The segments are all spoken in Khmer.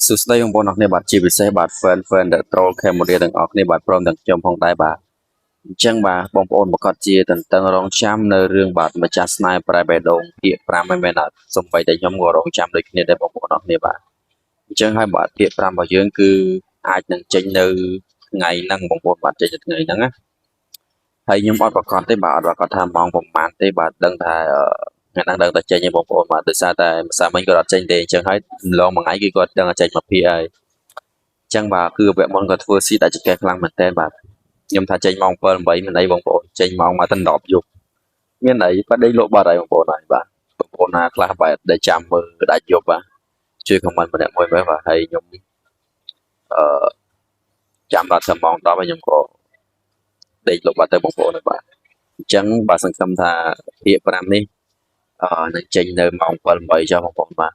សួស្តីបងប្អូនអរគ្នាបាទជាពិសេសបាទ fan fan ដែល troll Cambodia ទាំងអស់គ្នាបាទព្រមទាំងខ្ញុំផងដែរបាទអញ្ចឹងបាទបងប្អូនប្រកាសជាទន្ទឹងរង់ចាំនៅរឿងបាទម្ចាស់ស្នេហ៍ប្រែបេះដូងភាគ5ហ្នឹងមែនអត់សំបីតែខ្ញុំក៏រងចាំដូចគ្នាដែរបងប្អូនអរគ្នាបាទអញ្ចឹងហើយបាទភាគ5របស់យើងគឺអាចនឹងចេញនៅថ្ងៃហ្នឹងបងប្អូនបាទចេញនៅថ្ងៃហ្នឹងណាហើយខ្ញុំអត់ប្រកាសទេបាទអត់ប្រកាសថាម៉ោងប្រហែលទេបាទដឹងថាថ្ងៃហ្នឹងដឹងតែចេញឯងបងប្អូនបាទដោយសារតែម្សិលមិញគាត់អត់ចេញទេអញ្ចឹងហើយម្លងមួយថ្ងៃគឺគាត់ដឹងតែចេញមកភាគហើយអញ្ចឹងបាទគឺវគ្គមុនគាត់ធ្វើស៊ីដាច់ចង្កេះខ្លាំងមែនតើបាទខ្ញុំថាចេញម៉ោង7 8មិនអីបងប្អូនចេញម៉ោងមកដល់10យប់មានអីបាទដេកលក់បាត់ហើយបងប្អូនហើយបាទបងប្អូនណាខ្លះបាទដែលចាំមើលដាច់យប់បាទជួយ comment ម្នាក់មួយមើលបាទហើយខ្ញុំអឺចាំដល់តែម៉ោង10ហើយខ្ញុំក៏ដេកលក់បាត់ទៅបងប្អូនហើយបាទអញ្ចឹងបាទសង្ឃឹមថាភាគ5នេះអឺនឹងចេញនៅម៉ោង7 8ចុះបងប្អូនបាទ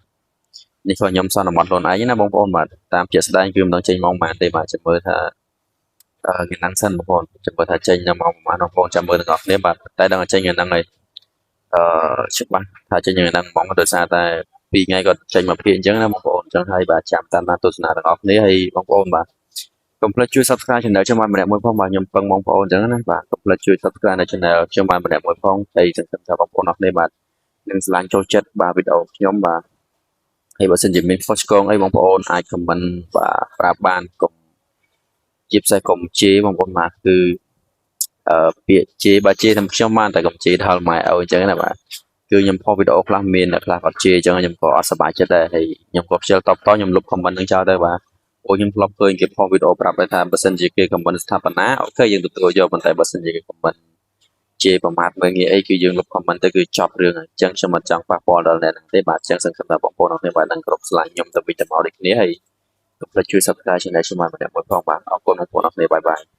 នេះក៏ខ្ញុំសន្មត់ខ្លួនឯងណាបងប្អូនបាទតាមជាក់ស្ដែងគឺមិនដឹងចេញម៉ោងប៉ុន្មានទេបាទចាំមើលថាអឺថ្ងៃហ្នឹងសិនបងប្អូនចាំមើលថាចេញនៅម៉ោងប៉ុន្មានបងប្អូនចាំមើលទាំងអស់គ្នាបាទតែដឹងតែចេញថ្ងៃហ្នឹងហើយអឺច្បាស់ថាចេញថ្ងៃហ្នឹងហ្មងដោយសារតែពីរថ្ងៃគាត់ចេញមកភាគអញ្ចឹងណាបងប្អូនអញ្ចឹងហើយបាទចាំតាមដានទស្សនាទាំងអស់គ្នាហើយបងប្អូនបាទកុំភ្លេចជួយ Subscribe Channel ខ្ញុំបានម្នាក់មួយផងបាទខ្ញុំពឹងបងប្អូនអញ្ចឹងណាបាទកុំភ្លេចជួយ Subscribe នៅ Channel ខ្ញុំបានម្នាក់មួយផងហើយសង្ឃឹមថាបងប្អូនអរគ្នាបាទនឹងស្រឡាញ់ចូលចិត្តបាទវីដេអូខ្ញុំបាទហើយបើសិនជាមានខុសឆ្គងអីបងប្អូនអាច comment បាទប្រាប់បានកុំជាពិសេសកុំជេរបងប្អូនបាទគឺអឺពាក្យជេរបើជេរតាមខ្ញុំបានតែកុំជេរដល់ម៉ែឪអញ្ចឹងណាបាទគឺខ្ញុំផុសវីដេអូខ្លះមានអ្នកខ្លះគាត់ជេរអញ្ចឹងខ្ញុំក៏អត់សប្បាយចិត្តដែរហើយខ្ញុំក៏ខ្ជិលតបតខ្ញុំលុប comment នឹងចោលទៅបាទអូខ្ញុំធ្លាប់ឃើញគេផុសវីដេអូប្រាប់ថាបើសិនជាគេ comment ស្ថាបនាOK យើងទទួលយកប៉ុន្តែបើសិនជាគេ comment ជេរប្រមាថមើលងាយអីគឺយើងលុប comment ទៅគឺចប់រឿងហើយអញ្ចឹងខ្ញុំមិនចង់ប៉ះពាល់ដល់អ្នកហ្នឹងទេបាទអញ្ចឹងសង្ឃឹមថាបងប្អូនអរគ្នាបាទនឹងគ្រប់ស្រឡាញ់ខ្ញុំទៅវិញទៅមកដូចគ្នាហើយកុំភ្លេចជួយ Subscribe Channel ខ្ញុំបានម្នាក់មួយផងបាទអរគុណបងប្អូនអរគ្នាbye bye.